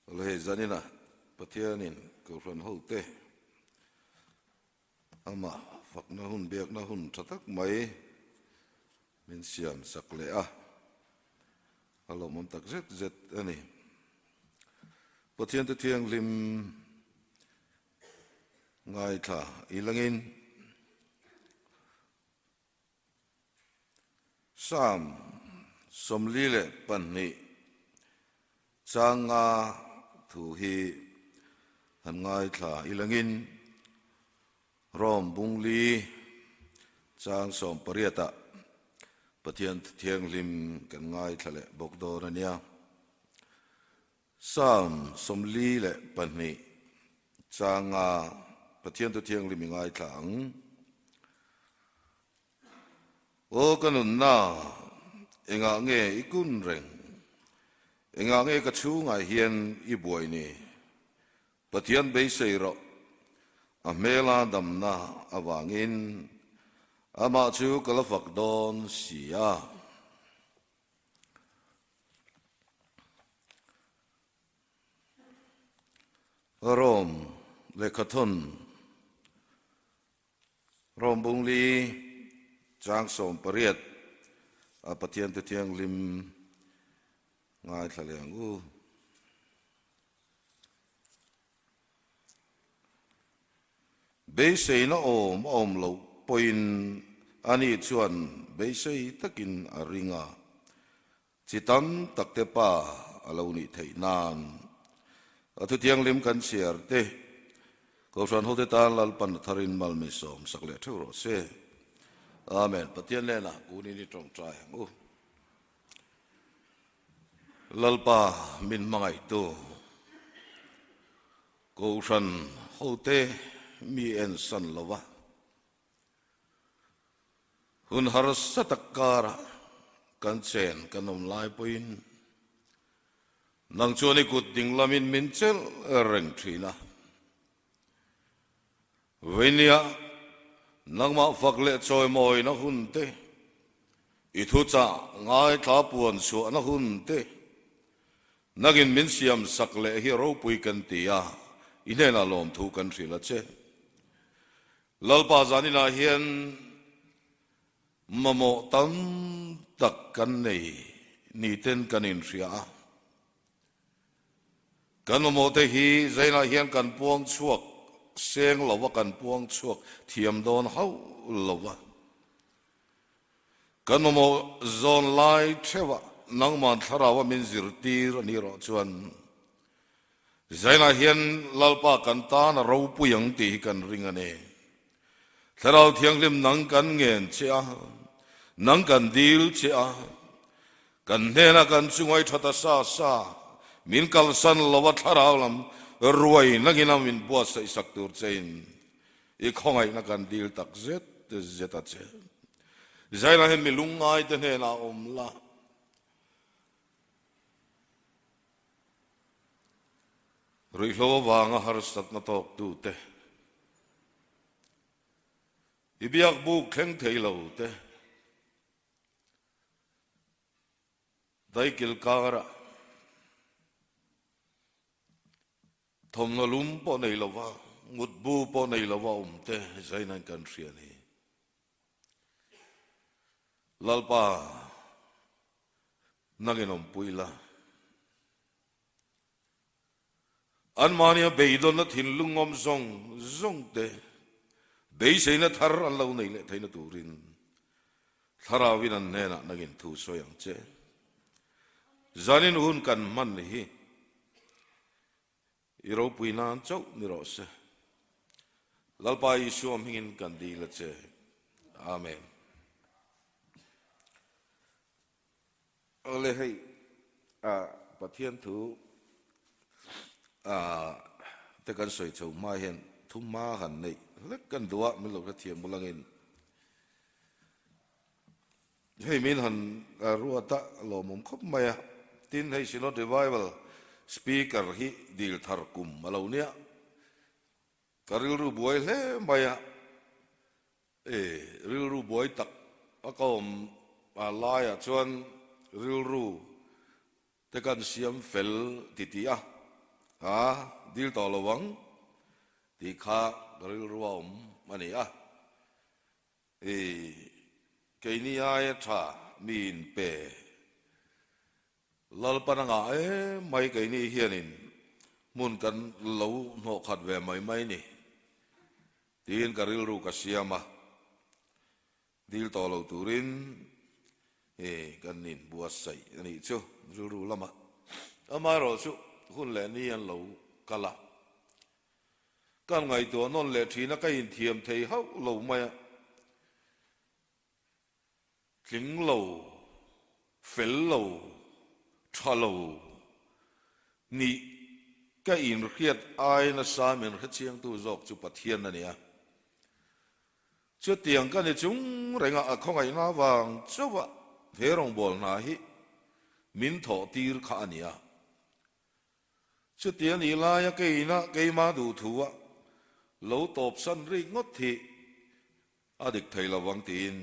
Awle hei zanina Pathianin Kohhran hote amah fakna hun biakna hun tha tak mai min siam sak leh a, a lawmawm tak zet zet a ni. Pathian te thianghlim ngaithla ilangin Psalm 42 changa thu hi han ngaithla ilangin Rom bungli chang 18 ah Pathian Thianghlim kan ngaithla leh bawk dawn a nia. Psalm 42 changa Pathian Thu Thianghlim i ngaithla ang. Aw ka nunna, engah nge i kun reng? Engah nge ka chhungah hian i buai ni? Pathian beisei rawh, a hmela damna avangin amah chu ka la fak dawn si a. Rom lehkhathawn Rom bungli chang 18 a Pathian te thianghlim ngaithla leh ang u. Beiseina awm a awm loh pawhin ani chuan beisei takin a ring a, Chi tam tak te pa a lo nih theih nan a thuthianghlim kan chhiar te Kohhran hote tan Lalpan a tharin mal min sawm sak leh theuh rawh se. Amen. Pathian hnenah kunin i tawngtai ang u. Lalpa min hmangaihtu Kohhran hote mi ensan lova Hun harsa tak karah kan chen kan awm lai pawhin nang chuan i kut ding lamin min chelh reng thin a. Veinia nangmah fak leh chawimawina hun te, i thuchah ngaithla puan chhuahna hun te, nangin min siam sak leh hi ropui kan ti a, i hnenah lawmthu kan hrilh a che. Lalpa zaninah hian mamawh tam tak kan nei niten kan inhria a. Kan mamawhte hi zainah hian kan puang chhuak seng lo a, kan puang chhuak thiam dawn hauh lo a. Kan mamawh zawn lai theuhah nangman thlarau a min zirtir a nih rawh chuan Zainah hian Lalpa kan tan a ropui ang tih hi kan ring a ni. Thlarau Thianghlim nang kan ngen che a, nang kan dil che a, kan hnenah kan chungai tha ta sa sa, min kalsan lo a thlarau lam ruai nangin a min buatsaih sak tur chein i khawngaihna kan dil tak zet zet a che. Zainah hian mi lungngaite hnenah awm la. Ruihhlo avanga harsatna tawktute, i biak buk thleng thei lo te, daikil karah thawmhnaw lum pawh nei lova, mutbu pawh nei lova awm te zain an kan hria a ni. Lalpa, nangin awmpui la. Anmahnia beidawnna thinlung awm zawng zawng te beiseina thar an lo nei leh theihna turin Thlarauin an hnenah nangin thu sawi ang che. Zanin hun kan hman hi i ropui nan chauh ni rawh se. Lalpa Isua hmingin kan dil a che. Amen. Awle hei Pathian thu te kan sawi chho hma hian thu hma han neih hlek kan duh a, min lo hrethiam bul angin hei min han ruat a lawmawm khawp mai a. Tin hei Synod Revival Speaker hi dil thar kum a lo nia, ka rilru buai hle mai a. E, rilru buai tak a ka awm laiah chuan rilru te kan siam fel ti ti a. A dil tawh lo ang tih kha ka rilru a awm a ni a. I keini aia tha mi inpe Lalpan a ngah em mai keini hianin hmun kan lo hnawh khat ve mai mai ni tiin ka rilru ka siam a. Dil tawh lo turin i kan inbuatsaih a nih chu rilru lamah. Amaherawh chu hun leh ni an lo kal a, kan ngaihtuah nawn leh thin a, ka inthiam thei hauh lo mai a, tling lo, fel lo, tha lo nih ka inhriat ai nasa min hrechiangtu zawk chu Pathian a ni a. Chutiang ka ni chung renga a khawngaihna avang chauha he rawngbâwl hna hi min thawh tir kha a ni a. Chuti a nih laia keina keima duhthua lo tawpsan rik ngawt hi a dik thei lo vang tiin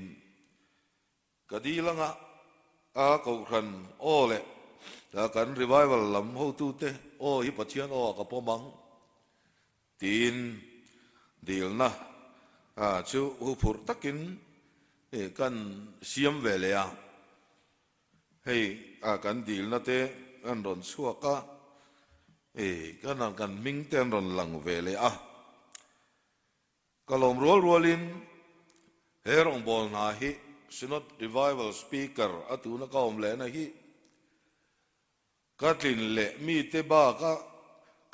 Ka dil anga a kohhran aw leh kan revival lam hotute aw hi Pathian aw ah ka pawm ang tiin dilna chu huphurh takin kan siam ve leh a. Hei kan dilna te an rawn chhuak a, kan hming te an rawn lang ve leh a. Ka lawm rual rualin he rawngbâwl hna hi Synod Revival Speaker a tuna ka awm lehna hi ka tlin leh mite baka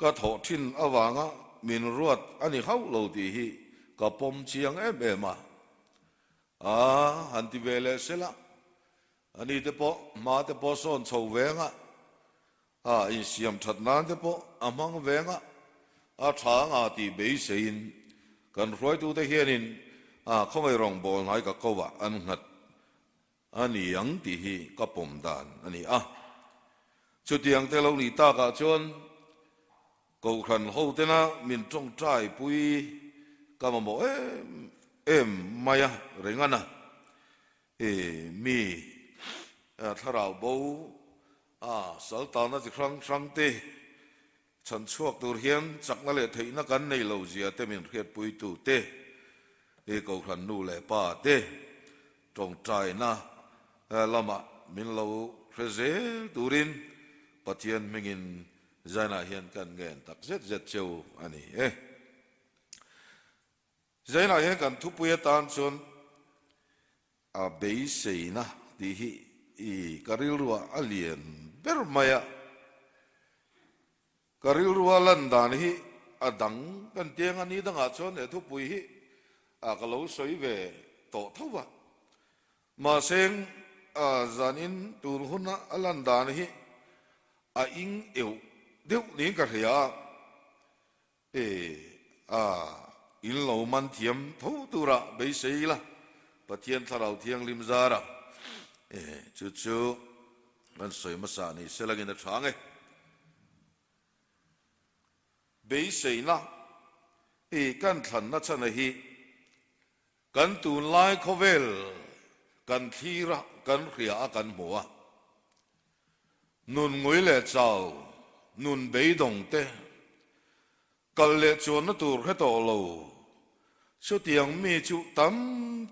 ka thawh thin avanga min ruat a ni hauh lo tih hi ka pawm chiang em em a. A han ti ve leh sela, ani te pawh hma te pawh sawn chho veng a, A insiam that nan te pawh a hmang veng a, a tha anga tih beiseiin kan hruaitute hianin a khawngaih rawngbâwl hnai ka ko ah an nghat a ni ang tih hi ka pawm dan a ni a. Chutiang te lo nih takah chuan Kohhran hotena min tawngtai pui ka mamawh em em mai a reng a na. I mi thlarau bo A saltana chi hrang hrang te chhan chhuak tur hian chakna leh theihna kan nei lo zia te min hriatpuitu te, i Kohhran nu leh pa te tawngtaina lamah min lo hre zel turin Pathian hmingin Zainah hian kan ngen tak zet zet cheu a ni e. Zainah hian kan thupui atan chuan A beiseina tih hi i ka rilruah a lian ber mai a, ka rilrua lan dan hi a dang kan ti ang a, ni dangah chuan he thupui hi a ka lo sawi ve tawh tho va, mahse zanin tun huna a lan dan hi a ing euh deuh niin ka hria a. E a, in lo man thiam tho tura beisei ila, Pathian Thlarau Thianghlim zara e chu chu kan sawi hmasa ni se langin a tha ang e. Beiseina i kan thlanna chhana hi kan tunlai khawvel kan thlir a, kan hria a, kan hmu a. Nun ngui leh chau, nun beidawng te, kal leh chuanna tur hre tawh lo. Chutiang mi chu tam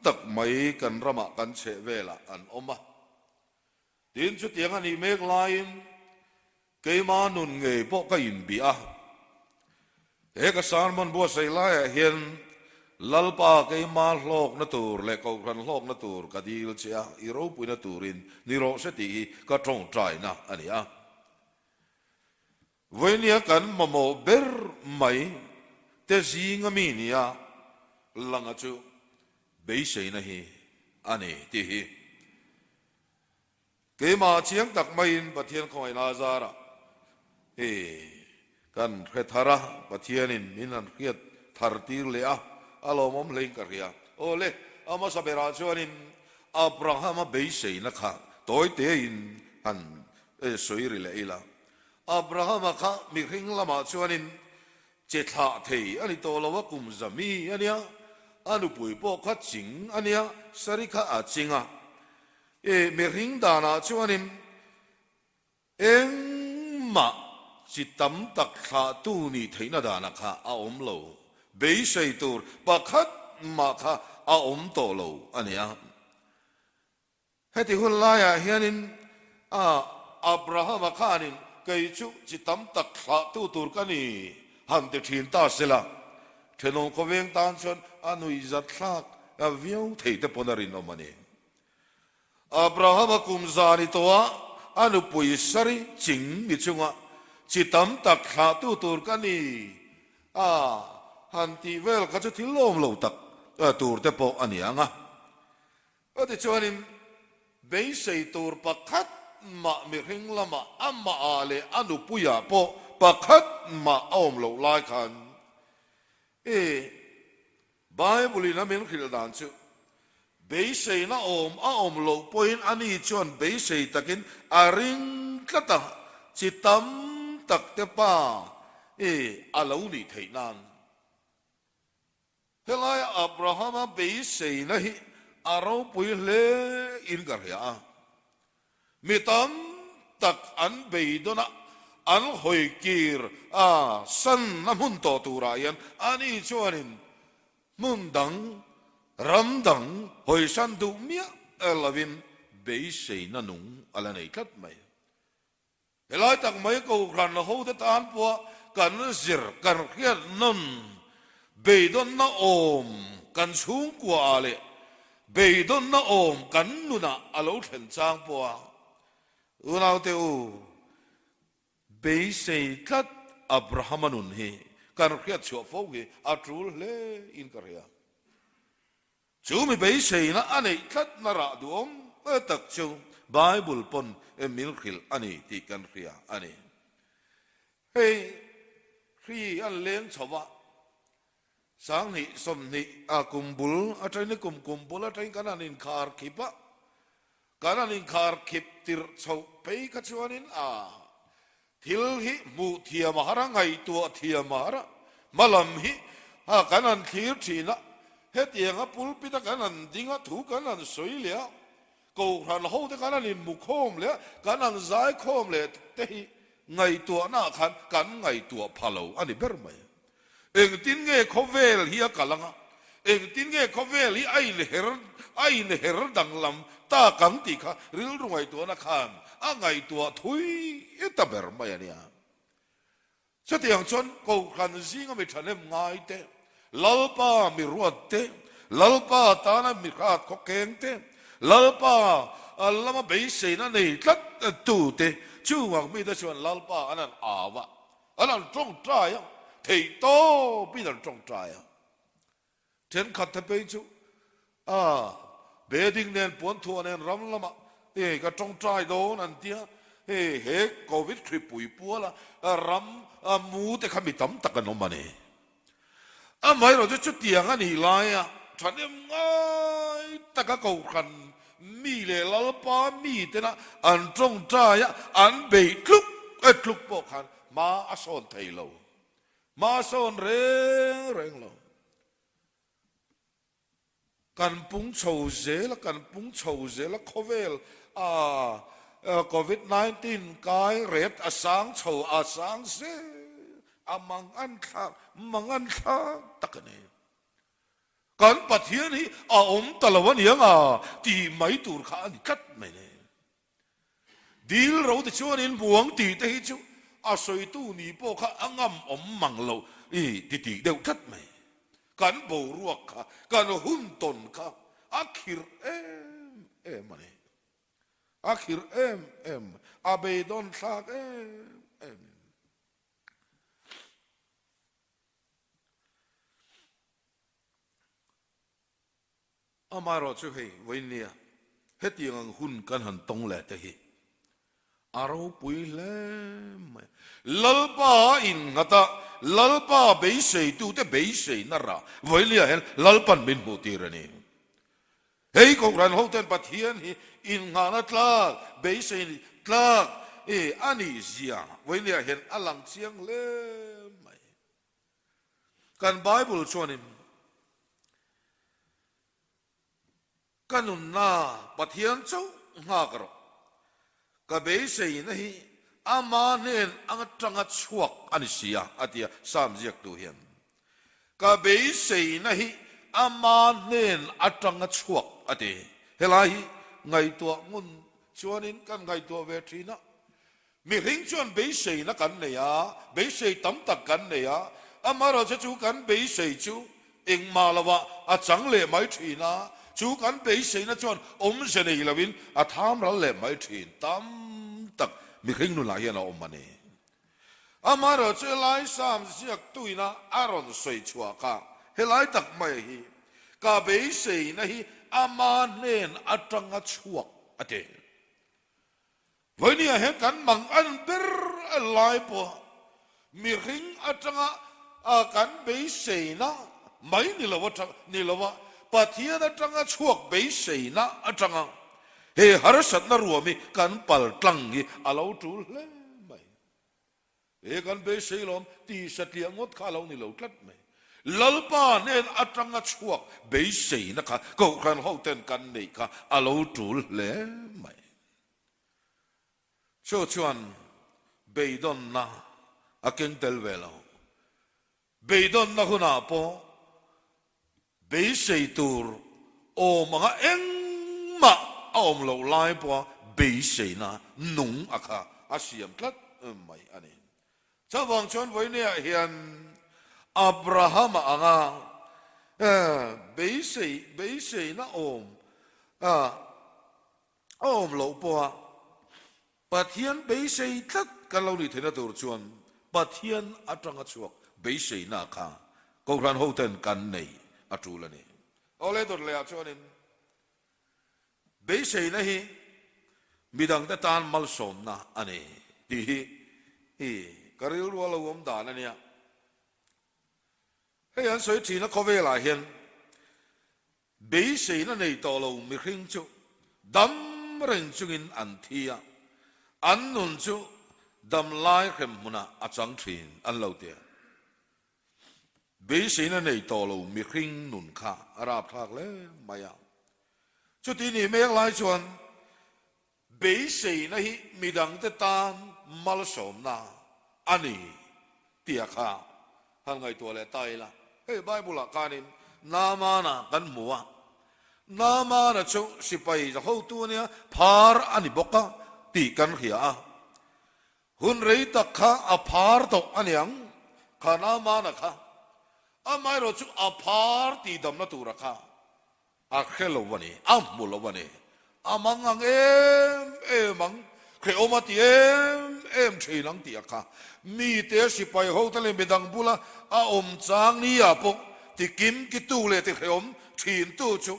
tak mai kan ramah kan chheh velah an awm a. Tin, chutiang a nih mek laiin Keima nun ngei pawh ka inbih a, he ka sermon buatsaih laiah hian Lalpa keima hlawkna tur leh Kohhran hlawkna tur ka dil che a, i ropuina turin ni rawh se tih hi ka tawngtaina a ni a. Vawinia kan mamawh ber mai te zinga mi nia langa chu beiseina hi a ni tih hi. Keimah chiang tak maiin Pathian khawngaihna zarah hi kan hre thar a, Pathianin min han hriat thar tir leh a, a lawmawm hlein ka hria. Aw le, a hmasa berah chuanin Abrahama beiseina kha tawi tein han sawi ri leh ila. Abrahama kha mihring lamah chuanin che thlah thei a ni tawh lo a, kum za mi a nia, a nupui pawh kha ching a nia, Sari kha a ching a. I mihring danah chuanin engmah chi tam tak thlahtu nih theihna danah kha a awm lo. Beisei tur pakhat mah kha a awm tawh lo a ni a. Heti hun laiah hianin Abrahama khanin kei chu chi tam tak thlahtu tur ka ni han ti thin ta sela, thenawm khawveng tan chuan a nuihzat thlak viau thei te pawn a rinawm a ni. Abrahama kum za ni tawh a, a nupui Sari ching ni chunga chi tam tak thlahtu tur ka ni a han tih vel kha chu thil lawm lo tak tur te pawh a ni ang a. Chutichuanin beisei tur pakhat mah mihring lamah amah leh a nupuiah pawh pakhat mah a awm loh lai khan i Bible-in a min hrilh dan chu, beiseina awm a awm loh pawhin ani chuan beisei takin a ring tlat a, chi tam tak te pa i a lo nih theih nan. Helaia Abrahama beiseina hi a ropui hle in ka hria a. Mi tam tak an beidawn a, an hawi kir a, sanna hmun tawh turah hian ani chuanin hmun dang, ram dang hawisan duh miah lovin beiseina nung a la nei tlat mai. Helai tak mai Kohhran hote tan pawha kan zir, kan hriat nawn, beidawnna awm kan chhungkuaah leh beidawnna awm kan nunah a lo thlen chang pawha unaute u beisei tlat Abrahama nun hi kan hriat chhuah fo hi a tul hle in ka hria. Chu mi beiseina a neih tlatna rah duhawm tak chu Bible pawn min hrilh a ni tih kan hria a ni. Hei hri an leng chho va, 20 20 a kum bul atangin kum kum bul atangin kan han inkhar khip a, kan han inkhar khip tirh chhoh phei kha chuanin a Thil hi hmuh thiam a har a, ngaihtuah thiam a har a, hmalam hi kan han thlir thin a, hetianga pulpit a kan han ding a, thu kan han sawi leh a, kohhran ho te kan han inhmu khawm leh a, kan han zai khawm leh te hi ngaihtuahna ah khan kan ngaihtuah pha lo a ni ber mai. Engtin nge khawvel hi a kal ang a, engtin nge khawvel hi a inher a inher danglam tak ang tih kha rilru ngaihtuahna khan a ngaihtuah thui ta ber mai a nia. Chutiang chuan Kohhran zinga mi thahnem ngai te, Lalpa mi ruat te, Lalpa tana mi hrat khawkeng te, Lalpa lama beiseina nei tlat tu te, chungah mite chuan Lalpa an han au a, An han tawngtai a, theih tawpin an tawngtai a. Thenkhat te phei chu a bedding nen puanthuah nen ram lamah hei ka tawngtai dawn an tia, hei he Covid hripui puala ram mu te kha mi tam tak an awm a ni. Amaherawhchu chu chutiang a nih laia thahnem ngai taka Kohhran mi leh Lalpa mi tena an tawngtai a, an beih tluk tluk pawh khan hma a sawn thei lo, hma a sawn reng reng lo. Kan pung chho zel a, kan pung chho zel a, khawvel a Covid 19 kai ret a sang chho a sang zel a, mang an thlak, mang an thlak tak a ni. Kan Pathian hi a awm ta lo a ni ang a tih mai tur kha a ni tlat mai ni. Dil ro te chuanin buang tih te hi chu a sawitu ni pawh kha a ngam awm mang lo i ti tih deuh tlat mai. Kan boruak kha, kan hun tawn kha a khirh em em a ni. A khirh em em, a beidawn thlak em em. Amaherawh chu hei vawinia hetiang ang hun kan han tawng leh te hi a ropui hle mai. Lalpa a innghat a, Lalpa beiseitute beiseina rah vawinia hian Lalpan min hmuh tir a ni. Hei Kohhran hoten Pathian hi innghahna tlak, beisei tlak a nih zia vawinia hian a lang chiang hle mai. Kan Bible chuanin ka nunna Pathian chauh nghak rawh, ka beiseina hi Ama hnen atanga chhuak a ni si a, a ti a, Psalm ziaktu hian. Ka beiseina hi ama hnen atanga chhuak a ti. Helai hi ngaihtuah ngun chuanin kan ngaihtuah ve thin a. Mihring chuan beiseina kan nei a, beisei tam tak kan nei a, amaherawhchu chu kan beisei chu engmah lovah a chang leh mai thin a, chu kan beiseina chuan awmze nei lovin a tham ral leh mai thin tam tak mihring nunah hian a awm a ni. Amaherawhchu helai Psalm ziaktuina a rawn sawi chhuah kha helai tak mai hi ka beiseina hi ama hnen atanga chhuak a ti. Vawinia hian kan mang an ber lai pawh mihring atanga kan beiseina mai ni lo atang ni lova Pathian atanga chhuak beiseina atanga he harsatna ruam hi kan pal tlang hi a lo tul hle mai. He kan beisei lawm ti satliah ngawt kha a lo ni lo tlat mai. Lalpa hnen atanga chhuak beiseina kha Kohhran hoten kan neih kha a lo tul hle mai. Chu chuan beidawnna a keng tel ve lo. Beidawnna hunah pawh beisei tur awm anga engmah a awm loh lai pawha beiseina nung a kha a siam tlat mai a ni. Chuvang chuan vawineah hian Abrahama anga beisei beiseina awm a awm loh pawha Pathian beisei tlat kan lo nih theihna tur chuan Pathian atanga chhuak beiseina kha Kohhran hoten kan nei a tul a ni. Awle dawt lehah chuanin beiseina hi midangte tan malsawmna a ni tih hi i ka rilru a lo awm dan a nia. Hei an sawi thin a khawvelah hian Beiseina nei tawh lo mihring chu dam reng chungin an thi a, an nun chu dam lai hrem hmunah a chang thin an lo ti a. Beiseina nei tawh lo mihring nun kha a rapthlak hle mai a. Chuti nih mek lai chuan Beiseina hi midangte tan malsawmna a ni tia kha han ngaihtuah leh ta ila. Hei Bible-ah khanin Naamana kan hmu a, Naamana chu sipai za hotu a nia, phar a ni bawk a tih kan hria a. Hun rei tak kha a phar tawh a niang kha Naamana kha. Amaherawhchu a phar tihdamna tura kha A hre lo a ni, a hmu lo a ni. A mang ang em em ang, hrehawm a ti em em thin ang tih a kha. Mite sipai ho te leh midang bula a awm chang ni ah pawh ti kim ki tu leh ti hrehawm thin tu chu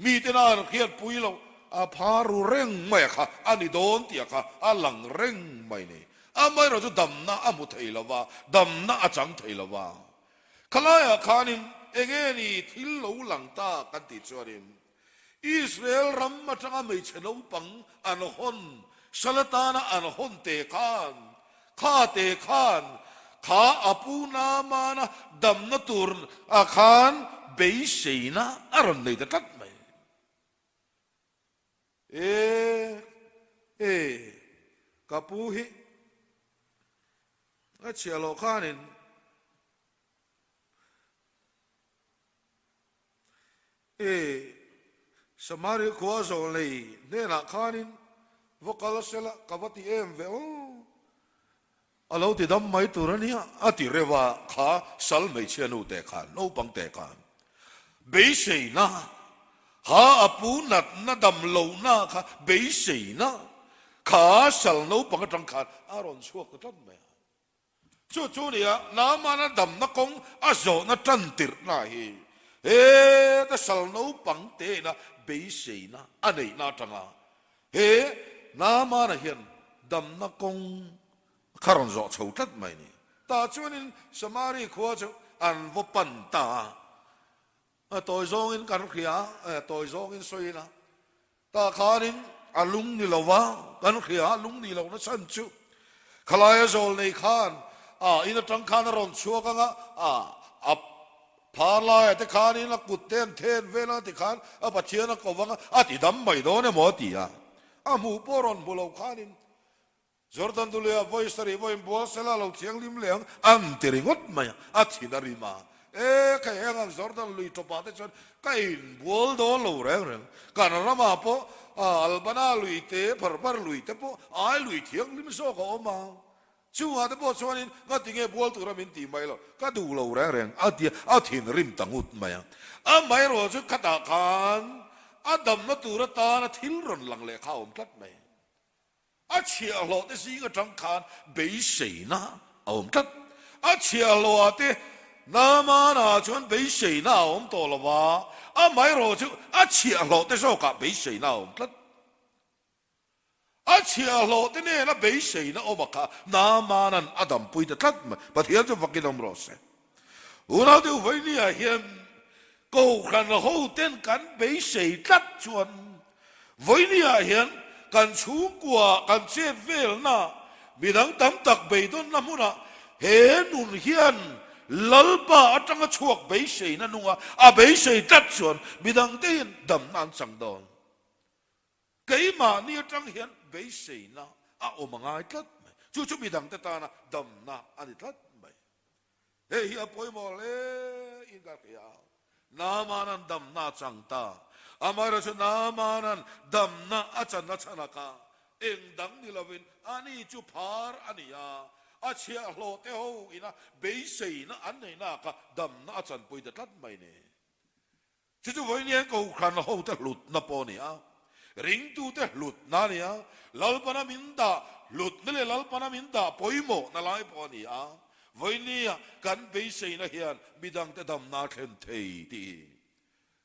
mite na an hriat pui lo, a pha ru reng mai a kha a ni dawn tih a kha a lang reng mai ni. Amaherawhchu damna a hmu thei lo va, damna a chang thei lo va. Khalaiah khanin enge ni thil lo lang ta kan tih chuanin Israel ram atanga hmeichhe naupang an hawn sal atana an hawn te khan kha te khan kha a pu Naamana damna tur ah khan beiseina a rawn nei ta tlat mai. E e ka pu hi A chhiah loh khanin I Samaria khua zawlnei hnenah khanin va kal sela ka va ti em ve aw, a lo ti dam mai tur a nia a ti reuh a, kha sal hmeichhia nu te khan, naupang te khan beiseina kha a pu natna dam lohna kha beiseina Kha sal naupang atang khan a rawn chhuak ta tlat mai a. Chu chu nia Naamana damna kawng a zawhna tan tirhna hi heta sal naupang teina beiseina a neihna atanga he Naamana hian damna kawng kha rawn zawh chho tlat mai ni. Tah chuanin Samari khua chu an va pan ta a. A tawi zawngin kan hria a, tawi zawngin sawi ila. Tah khanin a lung ni lo va, kan hria a lung ni lohna chhan chu khalaia zawl nei khan a in atang khan a rawn chhuak ang a, a a phar laiah te khanin a kut te an then vel ang tikhan a Pathian a ko vang a, a ti dam mai dawn emaw a ti a, a hmuh pawh rawn hmu lo khanin. Jordan Dulia vawi sarih vawiin bual sela lo thianghlim leh ang an ti ringawt mai a, a thin a rim a. E, ka heng ang Jordan lui tawpah te chuan ka inbual dawn lo reng reng. Kan ramah pawh Albana lui te, Pharpar lui te pawh ai lui thianghlim zawk a awm a. Chungah te pawh chuanin ngati nge bual tura min tih mai lo, ka duh lo reng reng a tia a thinrim ta ngut mai a. Amaherawhchu chu khatah khan a damna tur atana thil rawn lang leh kha a awm tlat mai. A chhiahhlawh te zing atang khan beiseina a awm tlat. A chhiahhlawhah te Naamana chuan beiseina a awm tawh lo va, amaherawhchu a chhiahhlawh te zawkah beiseina a awm tlat. A chhiahhlawh te nena beiseina awm a kha Naamana'n a dampui ta tlat mai. Pathian chu vakin awm rawh se. Unau deuh vawinia hian Kohhran hoten kan beisei tlat chuan vawinia hian kan chhungkua kan chet velna midang tam tak beidawnna hmunah he nun hian Lalpa atanga chhuak beiseina nunga a beisei tlat chuan midangte hian damna an chang dawn. Keimahni atang hian beiseina a awm a ngai tlat mai. Chu chu midangte tana damna a ni tlat mai. Hei hi a pawimawh hle in ka hria. Naamanan damna a chang ta. Amaherawhchu Naamanan damna a channa chhan a kha eng dang ni lovin ani chu phar a ni a, a chhiahhlawh te ho ina beiseina an neihna kha damna a chanpui ta tlat mai ni. Chu chu vawiin Kohhran hote hlutna pawh a ni a, ringtute hlutna a ni a, Lalpana min dah hlutna leh Lalpana min dah pawimawhna lai pawh a ni a, vawinia kan beiseina hian midangte damna a thlen thei tih hi.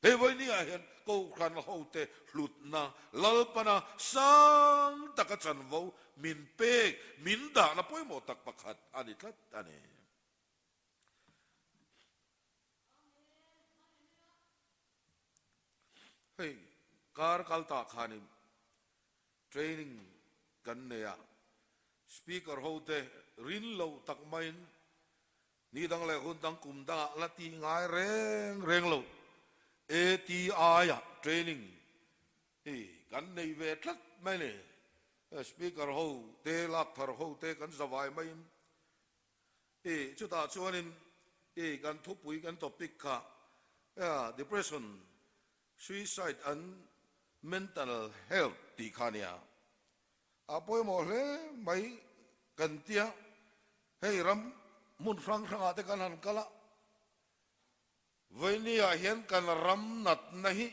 Hei vawinia hian Kohhran hote hlutna Lalpana sang taka chanvo min pek, min dahna pawimawh tak pakhat a ni tlat a ni. Hei kar kal tah khanin training kan nei a, speaker ho te rin loh tak maiin ni dang leh hun dang kum dangah la tih ngai reng reng lo ATI ah training hi kan nei ve tlat mai ni. Speaker ho te lak thar ho te kan zavai maiin I chutah chuanin i kan thupui kan topic kha depression, suicide and mental health tih kha a nia. A pawimawh hle mai kan tia, hei ram hmun hrang hrangah te kan han kal a, Vawinia hian kan ram natna hi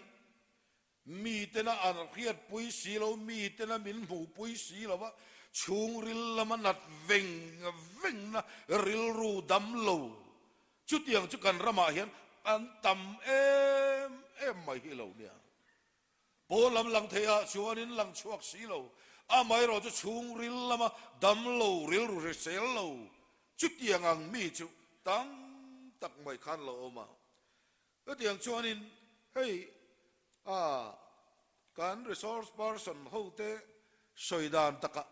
mitena an hriatpui si lo, mitena min hmuhpui si lo va, chhungril lama nat veng vengna rilru dam lo chutiang chu kan ramah hian an tam em em mai hi lo nia. Pawl lam lang theiah chuanin lang chhuak si lo, amaherawh chu chhungril lama dam lo, rilru hrisel lo chutiang ang mi chu tam tak mai khan lo awm a. Chutiang chuanin hei a kan resource person hote sawi dan takah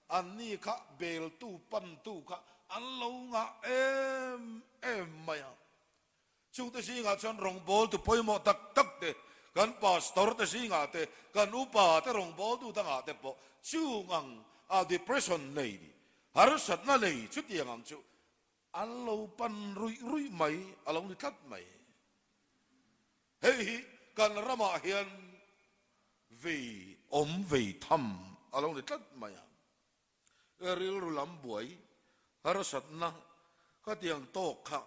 anni kha beltu pantu kha an lo ngah em em mai a. Chungte zingah chuan rawngbawltu pawimawh tak tak te, kan pastor te zingah te, kan upa te rawngbawltu dangah te pawh chung ang a depression nei, harsatna nei chutiang ang chu an lo pan ruih ruih mai a lo ni tlat mai. Hei hi kan ramah hian vei awm vei tham a lo ni tlat mai a. Rilru lam buai harsatna khatiang tawk kha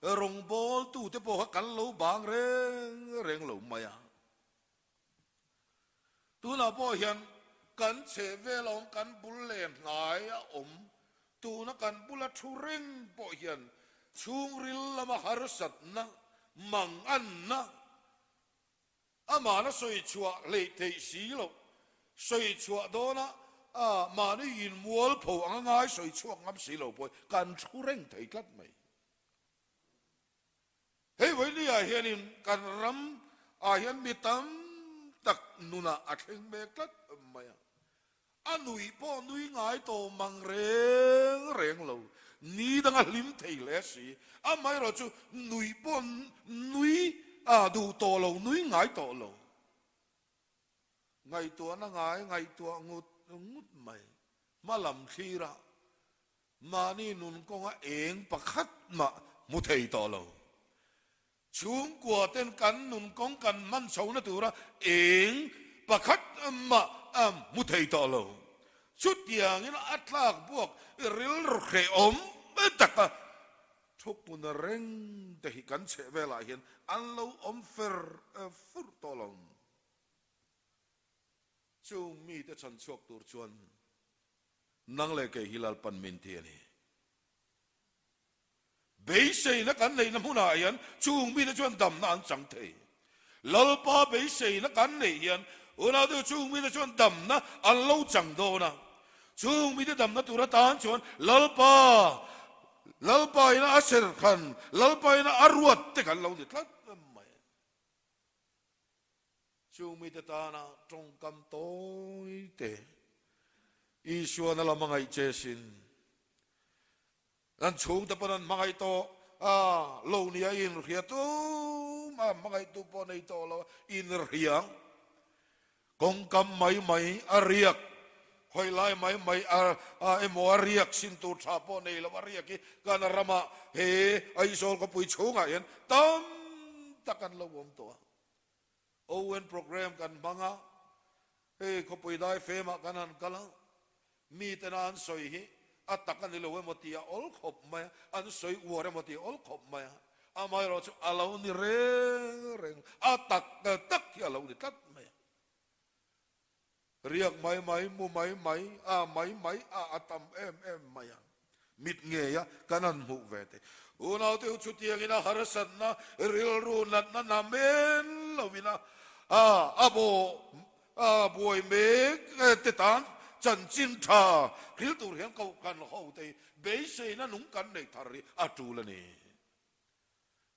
rawngbawltute pawh kha kan lo bang reng reng lo mai a. Tunah pawh hian kan chhehvel a awm, kan bul leh hnai a awm, tuna kan bula thu reng pawh hian chhungril lama harsatna, manganna, Amahna sawi chhuah hleih theih si loh, sawi chhuah dawna mahni inmual pho anga ngai sawi chhuak ngam si lo pawh hi kan thu reng thei tlat mai. Hei vawinia hianin kan ram ah hian mi tam tak nunah a thleng mek tlat mai a. A nui pawh nui ngai tawh mang reng reng lo, ni danga hlim thei hle si. Amaherawh chu nui pawh nui a duh tawh lo, nui ngai tawh lo. Ngaihtuahna ngai ngaihtuah ngut ngut mai. Hma lam thlira mahni nun kawnga eng pakhat mah hmu thei tawh lo. Chhungkua ten kan nun kawng kan hman chhohna tura eng pakhat mah hmu thei tawh lo. Chutiangin a tlak buak rilru hrehawm taka thupun reng te hi kan chheh velah hian an lo awm fer fur tawh lo. Chung mite chhan chhuak tur chuan nang leh kei hi Lalpan min ti a ni. Beiseina kan neihna hmunah hian chung mite chuan damna an chang thei. Lalpa beiseina kan neih hian unaute chung mite chuan damna an lo chang dawn a. Chung mite damna tur atan chuan Lalpa, Lalpa ina a serhkhan, Lalpa ina a ruat te kan lo ni tlat mai. Chung mite tana tawngkam tawi te Isuan a lam a ngaih che sin. An chhungte pawn an hmangaih tawh a, lo nia inhria tum a, hmangaihtu pawh nei tawh lo a, inhriang kawngkam mai mai a riak, khawi lai mai mai a emaw a riak sin tur tha pawh nei lo a riak hi kan ramah he Aizawl khawpui chhungah hian tam tak an lo awm tawh a. Owen program kan hmang a, hei khawpui dai femah kan han kal a, mitena an sawi hi a tak a ni lo emaw tih a awl khawp mai a, an sawi uar emaw tih a awl khawp mai a, amaherawh chu a lo ni reng reng, a tak tak hi a lo ni tlat mai a. Riak mai mai, mu mai mai, a mai mai a a tam em em mai a, mit ngei a kan han hmuh ve te. Unaute u chutiangin a harsatna rilru natna na men lovin a a bawh a buai mek te tan chanchin tha hril tur hian kohhran ho te hi beiseina nung kan nei thar hi a tul a ni.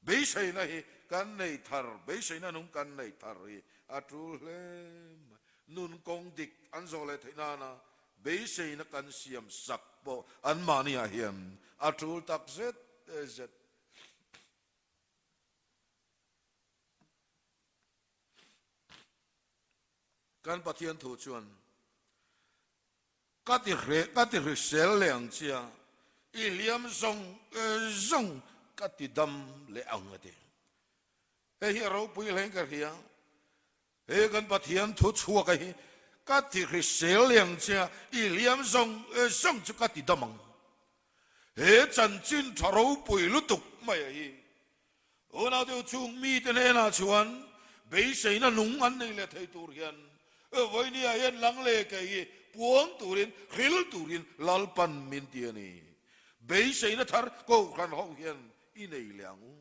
Beiseina hi kan nei thar, beiseina nung kan nei thar hi a tul hle mai. Nun kawng dik an zawh leh theih nana beiseina kan siam sak pawh anmahniah hian a tul tak zet zet. Kan Pathian thu chuan Ka ti hreh, ka ti hrisel leh ang chia, i hliam zawng zawng ka ti dam leh ang a ti. Hei hi a ropui hlein ka hria, he kan Pathian thu chhuak a hi ka ti hrisel leh ang chia, i hliam zawng zawng chu ka ti dam ang. He chanchin tha ropui lutuk mai a hi Unau deuh chung mite hnenah chuan beiseina nung an nei leh thei tur hian vawinia hian lang leh kei hi puang turin, hril turin Lalpan min ti a ni. Beiseina thar Kohhran ho hian i nei leh ang u.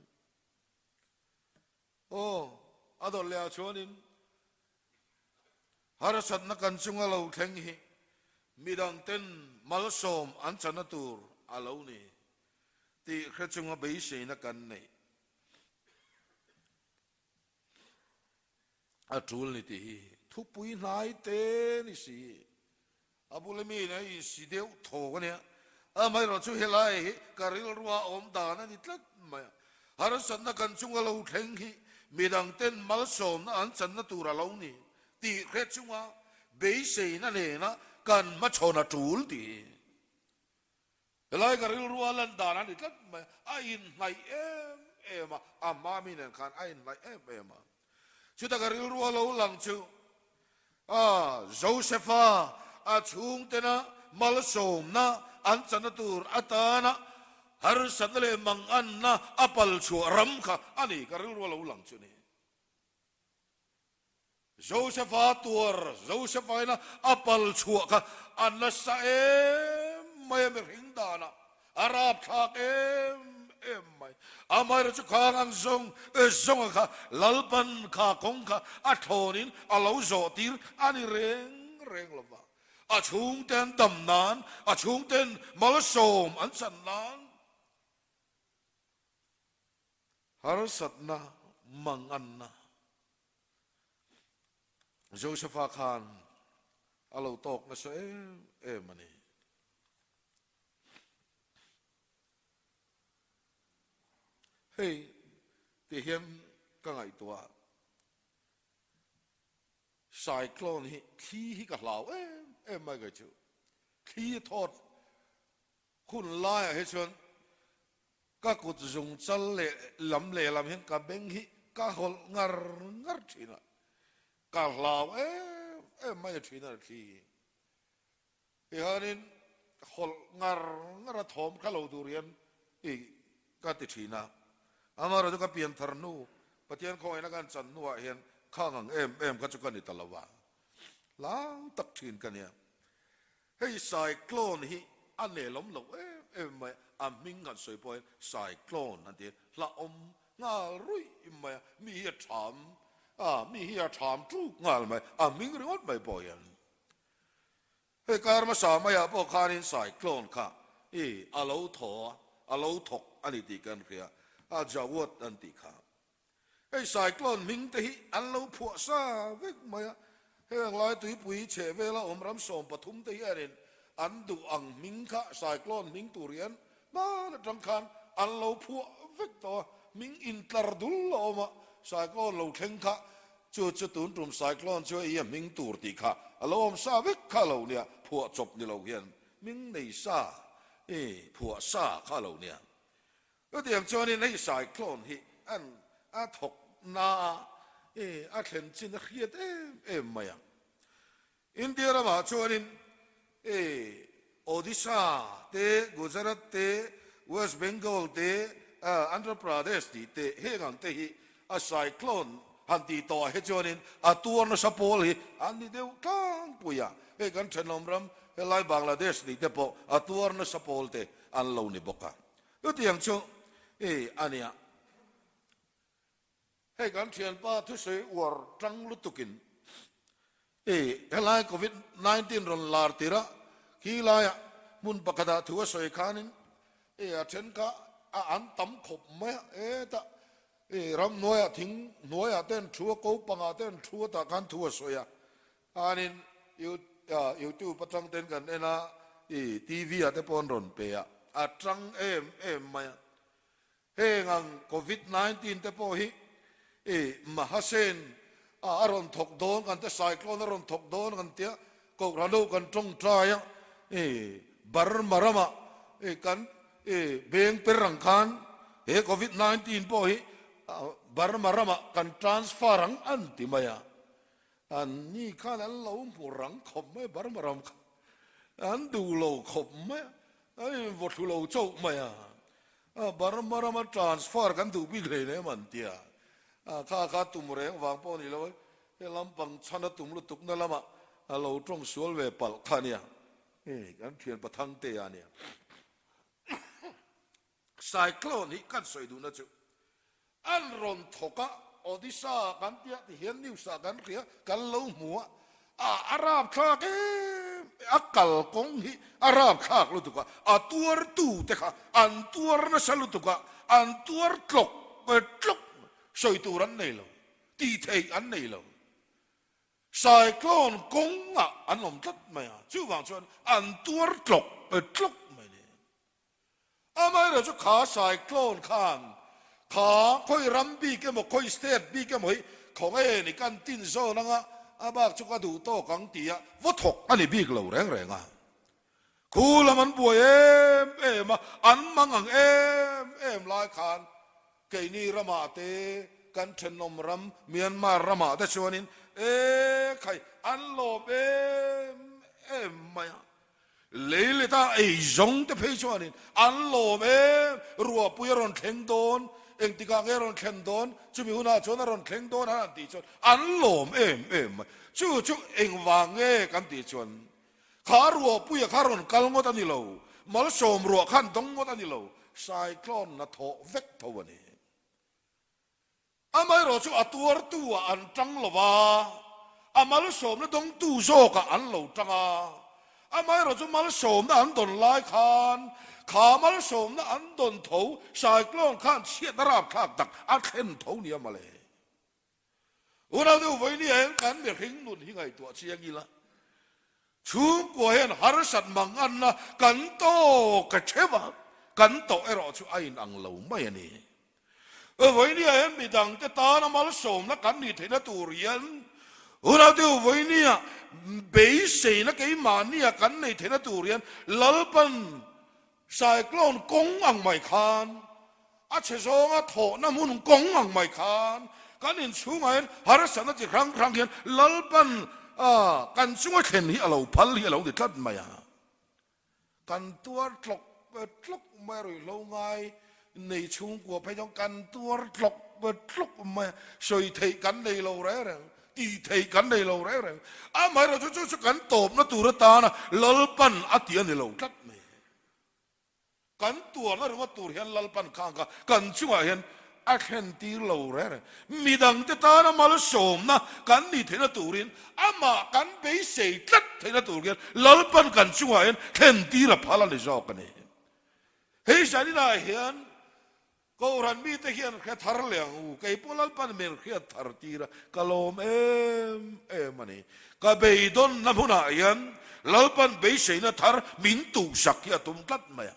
Aw, a dawt lehah chuanin harsatna kan chunga lo thleng hi midangten malsawm an chana tur a lo ni. Tih hre chunga beiseina kan neih a tul ni tih hi thupui hnai te ni si. A bula mi nen a insi deuh thawk a nia. Amaherawh chu helai hi ka rilrua awm dan a ni tlat mai a. Harsatna kan chunga lo thleng hi midangten malsawmna an channa tur a lo ni tih hre chunga beiseina nena kan hmachhawn a tul tih hi. Helai ka rilru a lan dan a ni tlat mai a, a inhnaih em em a, a hma mi nen khan a inhnaih em em a. Chuta ka rilru a lo lang chu, a Josepha a chhungtena malsawmna an chana tur atana harsatna leh manganna a pal chhuah ram kha a ni, ka rilru a lo lang chu ni. Josepha tuar, Josepha ina a pal chhuah kha a nasa em mai a mihring danah a rapthlak em em mai. Amaherawhchu chu khang ang zawng zawnga kha Lalpan kha kawng kha a thlawnin a lo zawh tir a ni reng reng lo va. A chhungte an dam nan, a chhungten malsawm an chan nan harsatna manganna Josepha khan a lo tawk nasa em em a ni. Hei ti hian ka ngaihtuah cyclone hi thli hi ka hlau em em mai kei chu. Thli thawt hun laiah hi chuan ka kut zung chal leh lam lehlam hian ka beng hi ka hawlh ngar ngar thin a, ka hlau em em mai a thin a thli hi. Tihianin hawlh ngar ngar a thawm kha lo tur hian i ka ti thin a, amaherawh chu ka pian thar hnu Pathian khawngaihna kan chan hnuah hian khang ang em em kha chu ka ni ta lo a, hlau tak thin ka nia. Hei cyclone hi a nelawm loh em em mai a, a hming han sawi pawh hian cyclone an ti a, hlauhawm nghal ruih mai a, mi hi a tham a, mi hi a tham tuk nghal mai, a hming ringawt mai pawh hian. Hei kar hmasa maiah pawh khanin cyclone kha i a lo thaw a, a lo thawk a ni tih kan hria a, Jawad an tih kha. Hei cyclone hming te hi an lo phuah sa vek mai a, heng lai tuipui chheh vela awm ram 13 te hianin an duh ang hming kha cyclone hming tur hian hman atang khan an lo phuah vek tawh a, hming intlar dul a awm a, cyclone lo thleng kha chu chu tun tum cyclone chu hei a hming tur tih kha a lo awm sa vek kha lo nia, phuah chawp ni lo hian hming nei sa i phuah sa kha lo nia. Chutiang chuanin hei cyclone hi an a thawk na a, i a thlen chin a hriat em em mai ang. India ramah chuanin i Odisha te, Gujarat te, West Bengal te, Andhra Pradesh tih te heng ang te hi a cyclone han tih tawh ah hi chuanin a tuar nasa pawl hi an ni deuh tlangpui a. Hei kan thenawm ram helai Bangladesh tih te pawh a tuar nasa pawl te an lo ni bawk a. Chutiang chu i a nia. Hei kan thianpa thusawi uar tang lutukin i helai Covid 19 rawn lar tir a, khi laiah hmun pakhatah thu a sawi khanin i a then kha a an tam khawp mai a, hetah i ramhnuaiah thing hnuaiah te an thu a, ko pangah te an thu a tah khan thu a sawi a, Khanin YouTube atang ten kan en a, i TV ah te pawh an rawn pe a, a tang em em mai a. Heng ang Covid 19 te pawh hi i Mahasen a rawn thawk dawn kan tia, cyclone a rawn thawk dawn kan tia, Kohhran ho kan tawngtai a, i Burma ramah i kan i beng per ang khan he Covid 19 pawh hi Burma ramah kan transfer ang an ti mai a. An ni khan an lo hmu rang khawp mai, Burma ram kha an duh lo khawp mai a, an invaw thlu lo chauh mai a, Burma rama transfer kan duh bik hlei nem an ti a, kha kha tum reng vang pawh a ni lo e, he lampang chhan a tum lutukna lamah a lo tawng sual ve palh kha a nia, kan thian Pathangtea a nia. Cyclone hi kan sawi duhna chu an rawn thawk a, Odisha kan tia ti hian news ah kan hria, kan lo hmu a, a a rapthlak em a kal kawng hi a rapthlak lutuk a, a tuartu te kha an tuar nasa lutuk a, an tuar tlawk tlawk sawi tur an nei lo, tih theih an nei lo. Cyclone kawngah an awm tlat mai a, chuvang chuan an tuar tlawk tlawk mai ni. Amaherawhchu chu kha cyclone khan kha khawi ram bik emaw khawi state bik emaw hi khawnge ni kan tin zawn anga a bak chu ka duh tawk ang tia vaw thawk a ni bik lo reng reng a. Khu lam an buai em em a, an mang ang em em lai khan keini ramah te kan thenawm ram Myanmar ramah te chuanin e khai an lawm em em mai a. Lei leta ei zawng te phei chuanin an lawm em, ruahpui a rawn thleng dawn, engtikah nge a rawn thlen dawn, chumi hunah chuan a rawn thleng dawn an han tih chuan an lawm em em mai. Chu chu engvang nge kan tih chuan kha ruahpuia kha rawn kal ngawt a ni lo, malsawm ruah khan dawng ngawt a ni lo, cyclone hna thawh vek tho a ni. Amaherawh chu a tuartu-ah an tang lo va, a malsawmna dawngtu zawkah an lo tang a. Amaherawh chu malsawmna an dawn lai khan, kha malsawmna an dawn tho cyclone khan chhiatna rapthlak tak a thlen tho nia mawle. Unau deuh vawinia hian kan mihring nun hi ngaihtuah chiang ila, Chhungkua hian harsat manganna kan tawk a theuh a, kan tawh erawh chu a inang lo mai a ni. Vawinia hian midangte tana malsawmna kan nih theihna tur hian. Unaute u, vawinia beiseina keimahnia kan nei theihna tur hian Lalpan cyclone kawng ang mai khan, a chhe zawnga thawhna hmun kawng ang mai khan kan inchhungah hian harsatna chi hrang hrang hian Lalpan kan chunga thlen hi a lo phal hi a lo ni tlat mai a. Kan tuar tlawk tlawk mai a ruihhlo ngai nei chhungkua phei chuan kan tuar tlawk tlawk mai a, sawi theih kan nei lo reng reng, tih theih kan nei lo reng reng. Amaherawhchu chu chu kan tawpna tur atana Lalpan a ti a ni lo tlat mai. Kan tuarna ringawt tur hian Lalpan khang kha kan chungah hian a thlen tir lo reng reng. Midangte tana malsawmna kan nih theihna turin amah kan beisei tlat theihna tur hian Lalpan kan chungah hian thlen tir a phal a ni zawk a ni. Hei zaninah hian Kohhran mite hian hre thar leh ang u, kei pawh Lalpan min hriat thar tir a, ka lawm em em a ni. Ka beidawnna hmunah hian Lalpan beiseina thar min tuhsak hi a tum tlat mai a.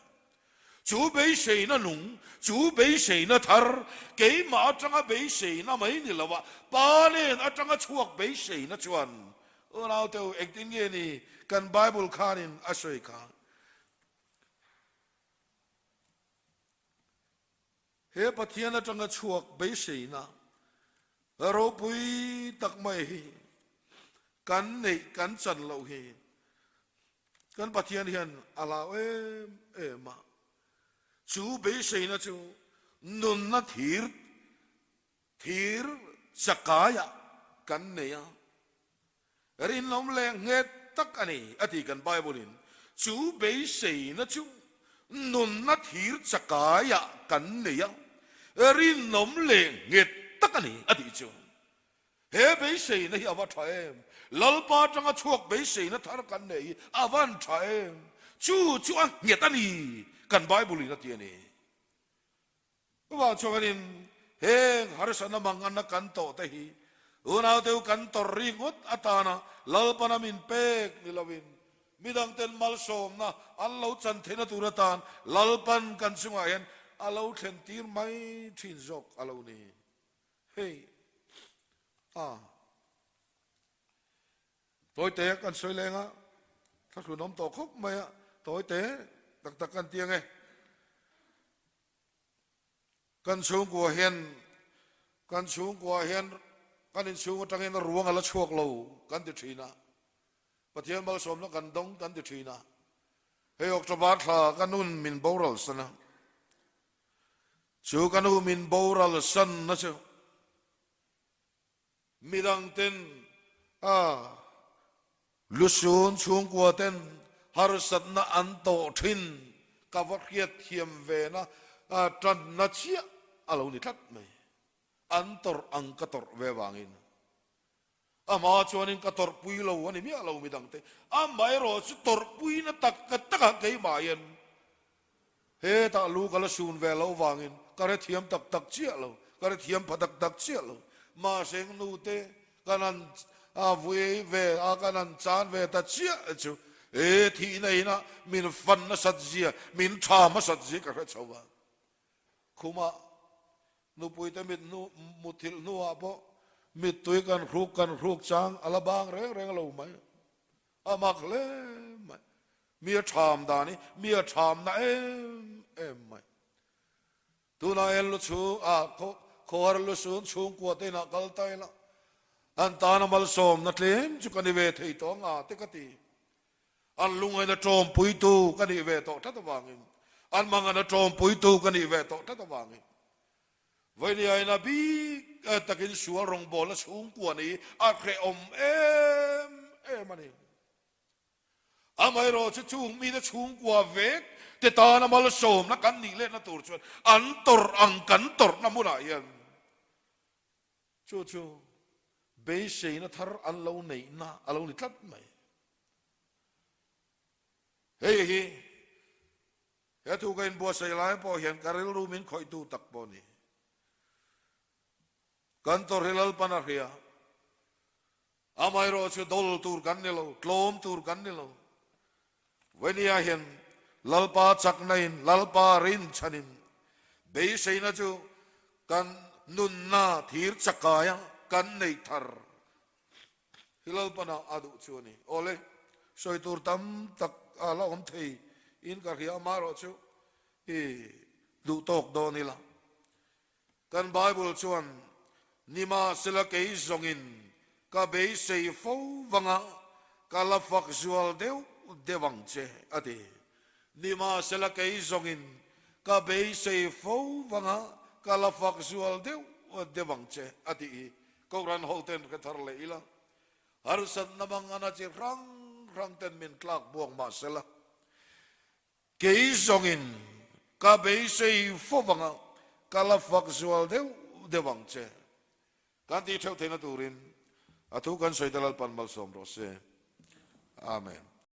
Chu beiseina nung, chu beiseina thar, keimah atanga beiseina mai ni lo a, Pa nen atanga chhuak beiseina chuan, Unaute u, engtin nge ni kan Bible khanin a sawi kha? He Pathian atanga chhuak beiseina ropui tak mai hi kan neih kan chan loh hi kan Pathian hian a hlau em em a. Chu beiseina chu nunna thir thir chakaiah kan nei a. Rinawm leh nghet tak a ni, a ti kan Bible-in. Chu beiseina chu nunna thir chakaiah kan nei a, rinawm leh nghet tak a ni, a tih chu. He beiseina hi a va tha em? Lalpa atanga chhuak beiseina thar kan nei hi a van tha em? Chu chu a nghet a ni, kan Bible-in a ti a ni. Chuvang chuanin heng harsatna manganna kan tawh te hi unaute u kan tawrh ri ngawt atana Lalpana min pek ni lovin midangten malsawmna an lo chan theihna tur atan Lalpan kan chungah hian a lo thlen tir mai thin zawk a lo ni. Hei a tawite kan sawi leng a, thlahlun awm tawh khawp mai a, tawite tak tak kan ti ang e. Kan chhungkua hian kan chhungkua hian kan inchhung atangin ruang a la chhuak lo kan ti thin a, Pathian malsawmna kan dawng kan ti thin a, hei October thla ka nun min boral san a, chu ka nu min boral san na chu Midang ten a lusun chhungkua ten harsatna an tawh thin ka va hriat thiam ve na tanna chiah a lo ni tlat mai. An tawrh ang ka tawrh ve vangin amah chuanin ka tawrhpui lo a ni miah lo midang te. Amaherawh chu tawrhpuina tak takah keimah hian Hetah lu ka la sun ve loh vangin ka hrethiam tak tak chiah lo, ka hrethiam pha tak tak chiah lo. Mahse nu te kan han vui ve a, kan han chan ve ta chiah chu he thihna inah min fan nasat zia, min tha hmasat zia ka hre chho a. Khumah nupui te mit hnu, muthilh hnuah pawh mittui kan hruk kan hruk chang a la bang reng reng lo mai. A mak hle mai. Mi a ṭham dan hi mi a ṭham na em em mai. Tunah hian lu chhung ah khawhar lu sun chhungkua te inah kal ta ila an tana malsawmna tlem chu ka ni ve thei tawh ang a te ka ti. An lungaina ṭawmpuitu ka nih ve tawh tlat avangin, an mangana ṭawmpuitu ka nih ve tawh tlat avangin Vawinia bik takin sual rawngbawlna chhungkua nih a hrehawm em em a ni. Amaherawh chu chung mite chhungkua vek te tana malsawmna kan nih lehna tur chuan an tawrh ang kan tawrhna hmunah hian chu chu beiseina thar an lo neihna a lo ni tlat mai. Hei hi he thu ka inbuatsaih lai pawh hian ka rilru min khawihtu tak pawh a ni. Kan tawrh hi Lalpan a hria. Amaherawh chu dol tur kan ni lo, tlawm tur kan ni lo. Vawinia hian Lalpa chaknain, Lalpa rinchhanin beiseina chu kan nunna thir chakaia kan neih thar. Hi Lalpana a duh chu a ni. Awle, sawi tur tam tak a la awm thei in ka hria amaherawh chu i duh tawk dawn ila. Kan Bible chuan, Nimahsela kei zawngin ka beisei fo vanga ka la fak zual deuh deuh ang che, a ti. Nimahsela kei zawngin ka beisei fo vanga ka la fak zual deuh deuh ang che, a tih hi Kohhran hoten hre thar leh ila, harsatna mangana chi hrang hrang ten min tlak buak mahsela, Kei zawngin ka beisei fo vanga ka la fak zual deuh deuh ang che. Kan tih theuh theihna turin a thu kan sawi te Lalpan malsawm rawh se. Amen.